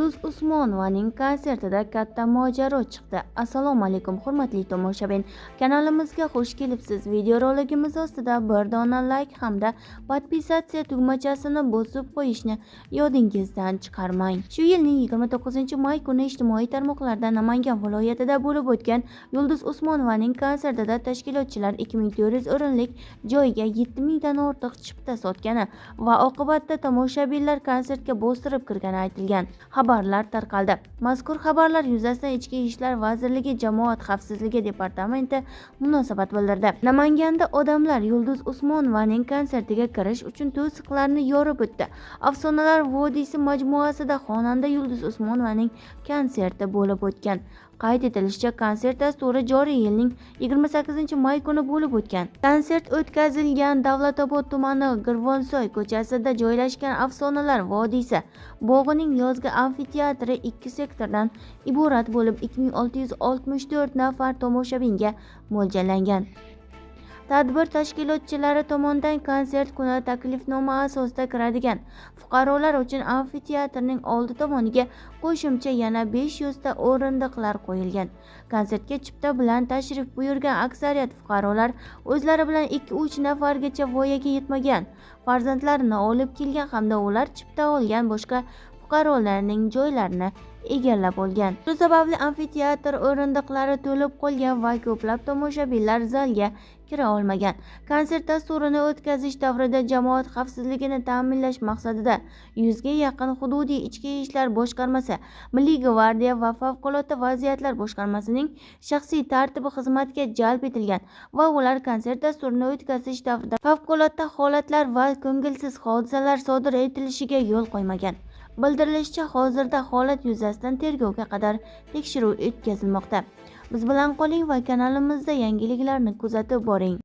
Yulduz Usmonovaning konsertida katta mojaro chiqdi. Assalomu alaykum, hurmatli tomoshabin. Kanalimizga xush kelibsiz. Videorolikimiz ostida bir dona like hamda подписаться tugmachasini bosib qo'yishni yodingizdan chiqarmang. Shu yilning 29-may kuni ijtimoiy tarmoqlarda Namangan viloyatida bo'lib o'tgan Yulduz Usmonovaning konsertida tashkilotchilar 2400 o'rinlik joyga 7000 dan ortiq chipta sotgani va oqibatda tomoshabinlar konsertga bostirib kirgani aytilgan xabarlar tarqaldi. Mazkur xabarlar yuzasidan Ichki ishlar vazirligi Jamoat xavfsizligi departamenti munosabat bildirdi. Namanganda odamlar Yulduz Usmonovaning konsertiga kirish uchun to'siqlarni yorib o'tdi. Afsonalar vodiysi majmuasida xonanda Yulduz Usmonovaning konserti bo'lib o'tgan. Qayd etilishicha, konsert dasturi joriy yilning 28-may kuni bo'lib o'tgan. Konsert o'tkazilgan Davlatobod tumani Girvonsoy ko'chasida joylashgan Afsonalar vodiysi bog'ining yozgi amfiteatri ikki sektordan iborat bo'lib, 2664 nafar tomoshabinga mo'ljallangan. Tadbir tashkilotchilari tomonidan konsert kuni taklifnoma asosida kiradigan fuqarolar uchun amfiteatrning oldi tomoniga qo'shimcha yana 500 ta o'rindiqlar qo'yilgan. Konsertga chipta bilan tashrif buyurgan aksariyat fuqarolar o'zlari bilan 2-3 nafargacha voyaga yetmagan farzandlarini olib kelgan hamda ular chipta olgan boshqa fuqarolarning joylarini egallab olgan. Shu sababli amfiteatr o'rindiqlari to'lib qolgan va ko'plab tomoshabinlar zalga kira olmagan. Konsert dasturini o'tkazish davrida jamoat xavfsizligini ta'minlash maqsadida 100 ga yaqin hududiy ichki ishlar boshqarmasi, Milliy gvardiya va favqulodda vaziyatlar boshqarmasining shaxsiy tartibi xizmatga jalb etilgan va ular konsert dasturini o'tkazish davrida favqulodda holatlar va ko'ngilsiz hodisalar sodir etilishiga yo'l qo'ymagan. Bildirilishicha, hozirda holat yuzasidan tergovga qadar tekshiruv o'tkazilmoqda. Biz bilan qoling va kanalimizda yangiliklarni kuzatib boring.